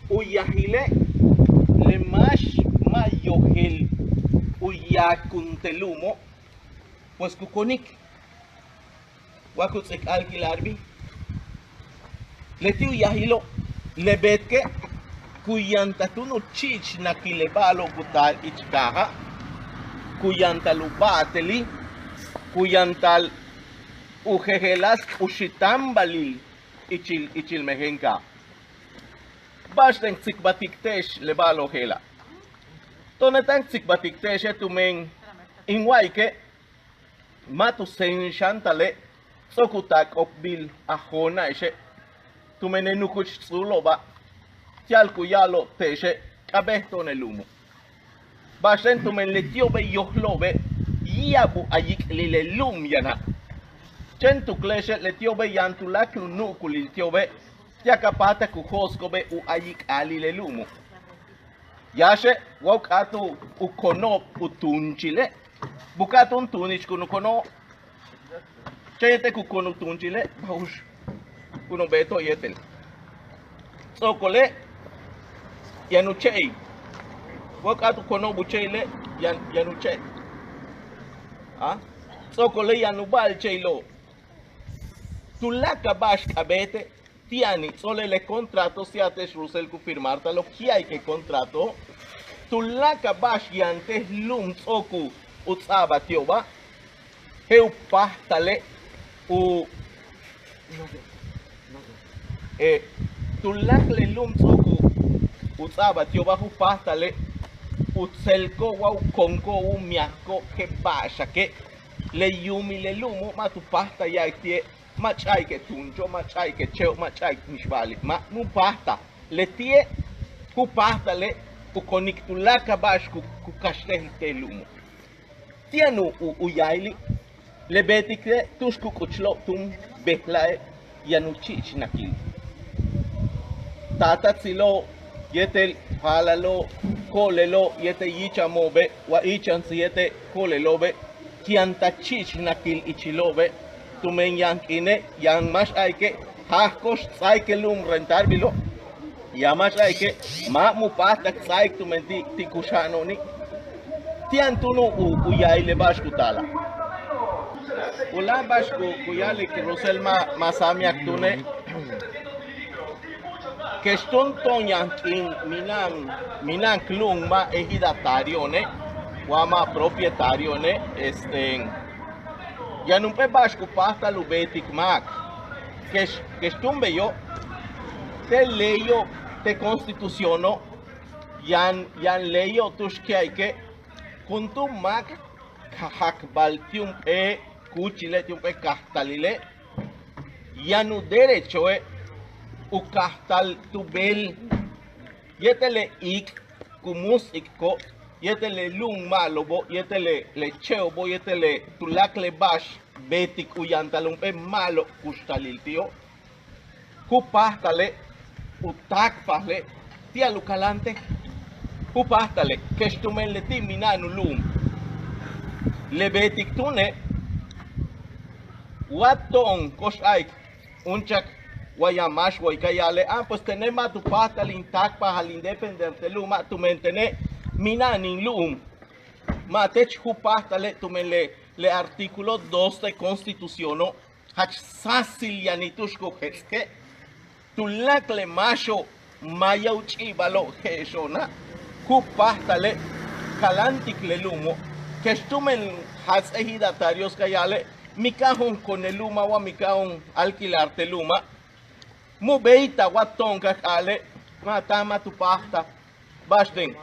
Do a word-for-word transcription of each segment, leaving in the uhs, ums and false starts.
U yajile' le máax ma' yojel u yaakuntik lu'umo', pues ku konik wa ku ts'ik alquilarbil. Leti' u yajilo' le beetike' ku yantal túun u chi'ichnankil le ba'alo' ku taal ich kaaja', ku yantal u ba'atelil, ku yantal u jejeláas k'uxitanbalil ichil ichil mejen kaaj. Ba'axten k tsikbaltik te'ex le ba'alo' je'ela'. To'one' táan k tsikbaltik te'exe' tumen in wa'ayike' ma' tu seen xáantale' ts'o'ok u taal k'opbil a joona'exe', tumen le nukuch ts'uulo'oba' ti'al ku ya'alo'ob te'exe' k'a'abéet to'on le lu'umo'. Ba'axten tumen leti'obe' yojlo'obe' ya'ab u ayik'lil le lu'um yaan ja'a'. Chéen tuukule'exe' leti'obe' yaan tuláakal u nu'ukulil ti'obe' ti'al ka páajtal u jo'osiko'obe' u ayik'alil le lu'umo'. Yáaxe' wa u k'áat u kono'ob u tuunchile', buka'aj túun tuunich kun u kono'ob. Chéen yéetel ku kon u tuunchile' ba'ax kun u beeto'ob yéetel. Ts'o'okole' yaan u che'il. Wa u k'áat u kono'ob u che'ile' yaan yaan u che'il. Ts'o'okole' yaan u ba'al che'ilo'ob. Tuláakal ba'ax k'a'abéete' ti'ani' ts'o'ole' le contrato si a te'ex Russell ku firmartalo'ob ki'ayke' contrato. Tuláakal ba'ax yaan te' lu'um ts'o'ok u ts'a'abal ti'oba', je'el u páajtale' u tuláakal le lu'um ts'o'ok u ts'a'abal ti'oba' u páajtale' u tselko'ob wa u konko'ob u miako'ob je'el ba'axake'. Le yuumil le lu'umo' ma' tu páajtal ya'alik ti'e' ma' ch'a'ayke' tuuncho', ma' ch'a'ayke' che'o', ma' ch'a'ayke' mixba'ali', ma' mu páajtal. Leti'e' u páajtale' u konik tuláakal ba'ax ku kaxtej te' lu'umo'. Ti'an u u ya'ali' le beetike' tu'ux ku k'uchlo'ob túun bejla'e' yaan u chi'ichnankil. Taatatsilo'ob yéetel paalalo'ob, ko'olelo'ob yéetel yíichamo'obe' wa íichantsij yéetel ko'olelo'obe' ku yantal chi'ichnankil ichilo'obe', tumen yaan k'iine' yaan máax a'ayke' ja'aj ko'ox ts'áaik le lu'um rentarbilo'ob. Yaan máax a'ayke' ma' mu páajtal k ts'áaik tumen ti' ti' kuxa'ano'oni'. Ti'an túun u u ya'alik le ba'ax ku taalal. U láak' ba'ax ku ku ya'alik Russell ma' ma' sáamiak túune'. Kex túun to'on yaan k'iin mina'an mina'an k lu'um ma' ejidataario'one' wa ma' propietaario'one', este, yaan jump'éel ba'ax ku páajtal u beetik máak. Kex kex túun beyo' te' leyo' te' constituciono' yaan yaan leyo' tu'ux ki'ayke' juntúul máak ka jakbal ti' jump'éel kúuchile' ti' jump'éel kajtalile' yaan u derechoe' u kajtal tu beel yéetel le iik' ku múustik'iko'ob yéetel le lu'um ma'alobo' yéetel le che'obo' yéetel le tuláakal le ba'ax beetik u yantal jump'éel ma'alob kuxtalil ti'o'. Ju páajtale' u táakpajle' ti'al u kalantej. Ju páajtale' kex tumen leti' mina'an u lu'um le beetik túune'. Wa to'on ko'ox a'alik jun chak wa yaan máax way ka ya'ale', ah, pues tene' ma' tu páajtal in táakpajal in defender te' lu'uma' tumen tene' mina'an in lu'um. Ma' teech ju páajtale' tumen le le artículo dos te' constituciono' jach sáasil yaanil tu'ux ku jetz'ke'. Tuláakal le máaxo'ob maaya u ch'i'ibalo'ob je'exo'ona'. Ju páajtale' kalantik le lu'umo' kex tumen jaats ejidataarios ka ya'ale' mika'aj ju'un kon le lu'uma' wa mika'aj ju'un alquilar te' lu'uma'. Mu' béeytal wa to'on ka a'ale' ma' táan ma' tu páajtal. Ba'axten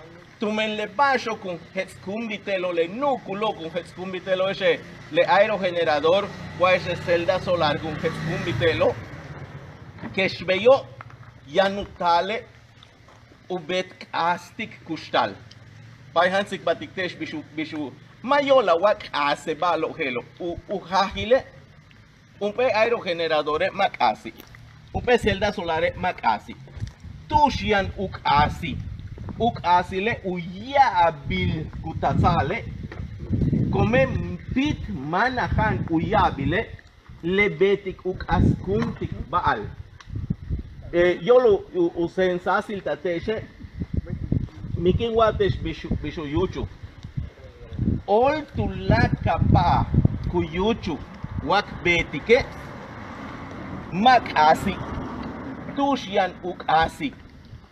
tumen le ba'axo'ob kun jets'kunbil te'elo' le nu'ukulo'ob kun jets'kunbil te'elo' je'ex le aerogenerador wa je'ex le celda solar kun jets'kunbil te'elo'. Kex beyo' yaan u taale' u beet k'aastik kuxtal. Páayja'an tsikbaltik te'ex bix u bix u ma' yo'olal wa k'aas le ba'alo'ob je'elo'. U u jaajile' jump'éel aerogeneradore' ma' k'aasi', jump'éel celda solare' ma' k'aasi'. Tu'ux yaan u k'aasi', u k'aasile' u ya'abil ku tatsa'ale'. Kome' píit máanaja'an u ya'abile' le beetik u k'askuntik ba'al. Yóol u seen sáasilta'al te'exe', mi kin wa'al te'ex bix u yúuchul. Óol tuláakal ba'al ku yúuchul wa k beetike' ma' k'aasi'. Tu'ux yaan u k'aasi'.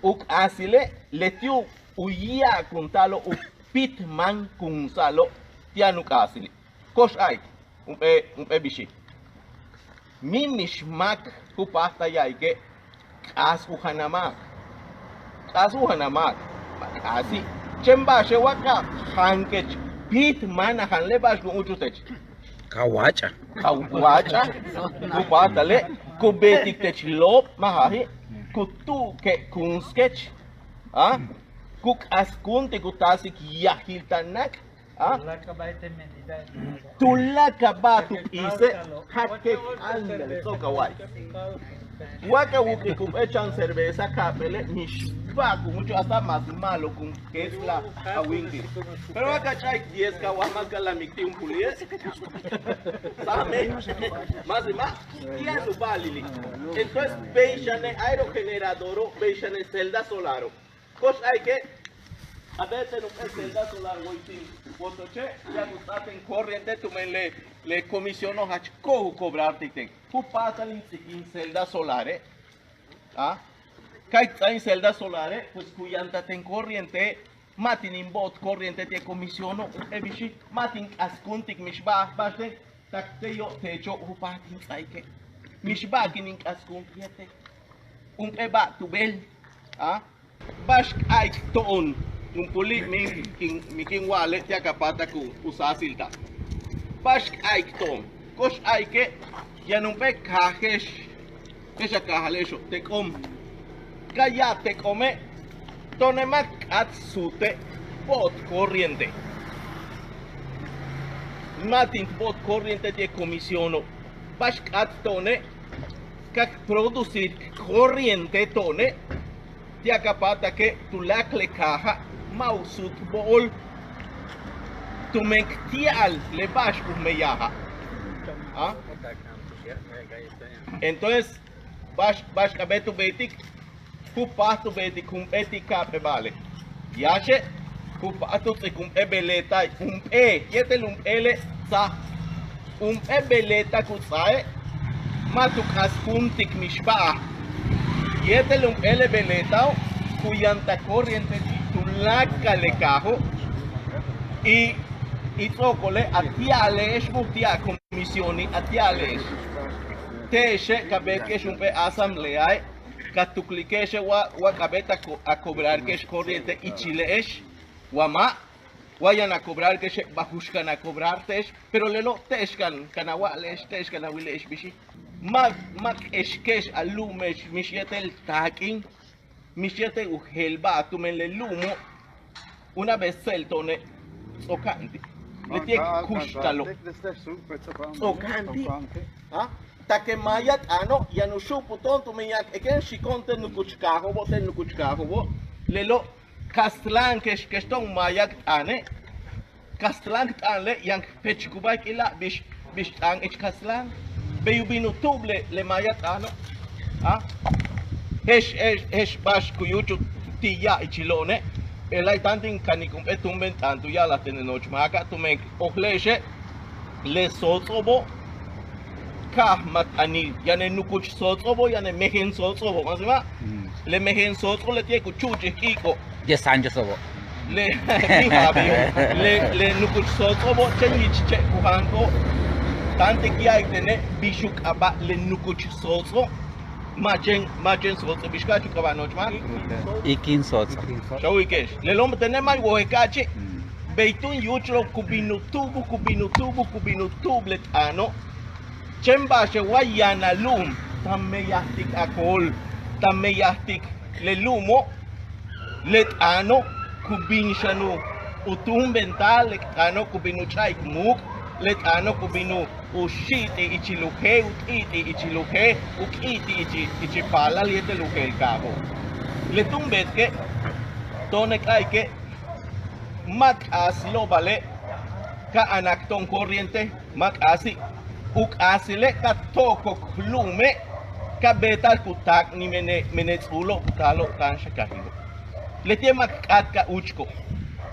U k'aasile' leti' u ya'akunta'alo' u pitmáankunsa'alo' ti' yaan u k'aasile'. Ko'ox a'alik jump'éel jump'éel bixi'. Míin mix máak ku páajtal ya'alike' k'aas u janal máak. K'aas u janal máak. Ma' k'aasi'. Chéen ba'axe' wa ka jankech pitmáan a janale' ba'ax kun úuchul teech. Ka wáach'a. Ka wáach'a. Ku páajtale' ku beetik teech loob ma' jaaji'. Ku tu'uke'ekunstkech. Ku k'askuntik u taasik yajil ta náak'. Tuláakal ba'al tu p'iise' ja' k éet ándale ts'o'ok a wa'ay. Wa ka wu'uyik jump'éel chan cerveza ka'ap'éele' mixba'al kun úuchul hasta mas malo kun keetslaj a wíinike'. Pero wa ka ch'a'ik diez ka wáaj máak ka láamik ti' jump'úulie'. Sáame'. Más y más. Ti' yaan u ba'alili'. Entonces bey xane' aerogeneradoro', bey xane' celda solaro'. Ko'ox a'alike' a beetik teen jump'éel celda solar woy tin wotoche' yaan u ts'áa teen corriente tumen le le comisiono' jach ko'oj u cobrartik teen. Ku páajtal in ts'ik in celda solare'. Ka k ts'áa in celda solare' pues ku yantal teen corriente. Ma' tin in bo'ot corriente ti' le comisiono' jump'éel bixi'. Ma' tin k'askuntik mixba'al ba'axten. Tak teyo' teecho' ku páajtal in ts'áaike'. Mixba'al kin in k'askunt yéetel jump'éel ba'al tu beel. Ba'ax k a'alik to'on jump'úulit' mi kin wa'ale' ti' a ka páatak u sáasilta'al. Ba'ax k a'alik to'on. Ko'ox a'alike' yaan jump'éel kaaje'ex je'ex a kaajale'exo' Tecom. Ka ya'al Tecome' to'one' ma' k k'áat suute' bo'ot corriente. Ma' tin k bo'ot corriente ti' le comisiono'. Ba'ax k k'áat to'one' ka k producir corriente to'one' ti' a ka páatake' tuláakal le kaaja' ma' u suut bo'ol tumen k ti'al le ba'ax u meyaja'. Entonces ba'ax ba'ax k'a'abéet u beetik. Ku páajtal u beetik jump'éel ti' ka'ap'éel ba'ale'. Yáaxe' ku páajtal u ts'ik jump'éel veleta jump'éel yéetel jump'éele' tsaj. Jump'éel veleta ku ts'áae' ma' tu k'askuntik mixba'al. Yéetel jump'éel le veletao' ku yantal corriente ti' tuláakal le kaajo'. Y ts'o'okole' a ti'ale'ex bul ti' a comisiono' a ti'ale'ex. Te'exe' ka beetike'ex jump'éel asambleae' ka tuklike'exe' wa wa k'a'abéet a cobrarike'ex corriente ichile'ex. Wa ma' wa yaan a cobrarike'exe' bajux kan a cobrarte'ex. Pero lelo' te'ex kan kan a wa'ale'ex te'ex kan a wile'ex bixi'. Ma' ma' k k'exike'ex a lu'ume'ex mix yéetel taak'in mix yéetel u jeel ba'al tumen le lu'umo' una vez tse'el to'one' ts'oka'an ti'. Leti' k kuxtalo' ts'oka'an ti'. Taake' maaya t'aano' yaan u xu'upul to'on tumen yaan k éeken xi'iko'on te' nukuch kaajo'obo' te' nukuch kaajo'obo'. Lelo' kastlan kex kex to'on maaya k t'aane'. Kastlan k t'aanle' yaan k pechkubáa k'iila' bix bix t'aan ich kastlan. Bey u bin u tu'ub le maaya t'aano'. Je'ex je'ex ba'ax ku yúuchul ti' ya'ab ichilo'one'. Bejla'e' táan tin kanik jump'éel túumben t'aan tu ya'alaj tene' nojoch máaka' tumen k ojele'exe' le sóots'o'obo' ka'aj ma' t'anil yaan le nukuch sóots'o'obo' yaan le mejen sóots'o'obo'. Más y más le mejen sóots'o' leti'e' ku chu'uchij k'iiko'. Diez añoso'obo'. Le le le nukuch sóots'o'obo' chéen yich che' ku jaanko'ob. Táan tin k ya'alik tene' bix u k'aaba' le nukuch sóots'o'. Ma' chéen ma' chéen sóots'o' bix ka'ach u k'aaba' nojoch máak. Ikin sóots'o'. Xa wu'uyike'ex lelo' tene' ma' in wojel ka'achi'. Bey túun yúuchulo' ku bin u tu'ubul ku bin u tu'ubul ku bin u tu'ub le t'aano'. Chéen ba'axe' wa yaan a lu'um ta meyajtik a kool ta meyajtik le lu'umo'. Le t'aano' ku bin xan u túumbental le t'aano' ku bin u ch'a'ik muuk'. Le t'aano' ku bin u xi'iti' ichil u jeel u t'i'iti' ichil u jeel u k'i'iti' ichil ichil paalal yéetel u jeel kaajo'. Le túun beetike' to'one' k a'alike' ma' k'aasilo'ob ba'ale' ka anak to'on corriente. Ma' k'aasi'. U k'aasile' ka to'okok lu'ume' Ka beetaj ku taak'nil mene', mene' ts'uulo' ku taalo' táan xakajilo'. Leti'e' ma' k k'áat ka úuchko'.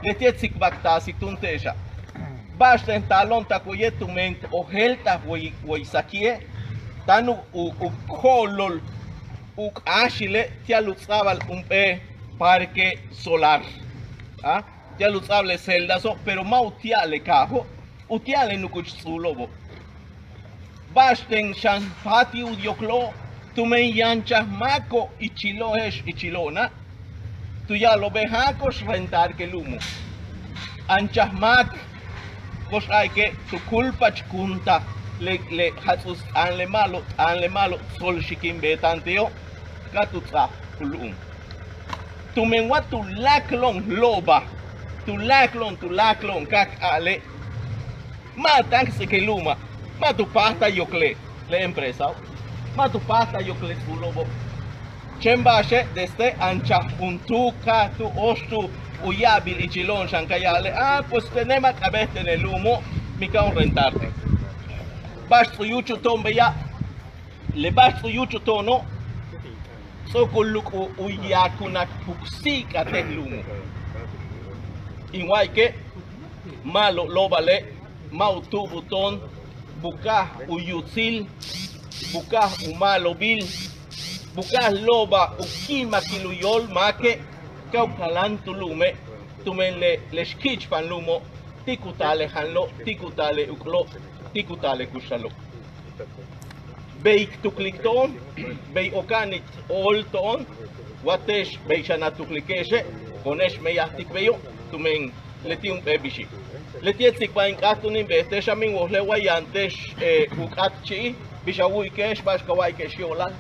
Leti'e' tsikbaltaasik túun te'exa'. Ba'axten taalo'on tak woye' tumen t ojéeltaj way, way saki'e', táan u, u, u jo'olol u k'áaxile' ti'al u ts'a'abal jump'éel parque solar. Ti'al u ts'a'abal le celdaso', pero ma' uti'al le kaajo', uti'al le nukuch ts'uulo'obo'. Ba'axten xan patio u yoklo'obo', tumen yanchaj máako' ichilo'on je'ex ichilo'ona', tu ya'alo'obe' jáan ko'ox rentarke lu'umo'. Anchaj máak ko'ox a'alike' tu kúulpachkuntaj le, le jats'uts t'aan le ma'alob, t'aan le ma'alob, tsolxikin beeta'an ti'o', ka tu ts'áaj u lu'um. Tumen wa tuláaklo'on lo'obal, tuláaklo'on, tuláaklo'on ka k a'ale', ma' táan k ts'ike' lu'uma', ma' tu páajtal yok le, le empresao', ma' tu páajtal yok le ts'uulo'obo'. Chéen ba'axe' desde anchaj juntúul ka tu óoxtúul u ya'abil ichilo'on xan ka ya'ale', ah, pues tene' ma' k'a'abéet tene' lu'umo', mi ka'aj u rentarte'. Ba'ax ts'u' yúuchul to'on beya', le ba'ax ts'u' yúuchul to'ono' ts'o'ok u luk'ul u yaakunak puksi'ik'atej lu'umo'. In wa'ayike' ma'alob lo'obale' ma' u tu'ubul to'on, buka'aj u yutsil, buka'aj u ma'alobil, buka'aj lo'obal u ki'imakil u yóol máake' ka u kaláant u lu'ume', tumen le, le xki'ichpan lu'umo' ti' ku taal le janlo', ti' ku taal le uuk'lo', ti' ku taal le kuxtalo'. Bey k tuklik to'on, bey oka'anik óol to'on, wa te'ex bey xan a tuklike'exe', ko'one'ex meyajtik beyo', tumen leti' jump'éel bixi'. Leti'e' tsikbal in k'áat túun in beete'ex, a min wojele' wa yaan te'ex u k'áatchi'il, bix a wu'uyike'ex, ba'ax ka wa'ayike'ex yo'olal.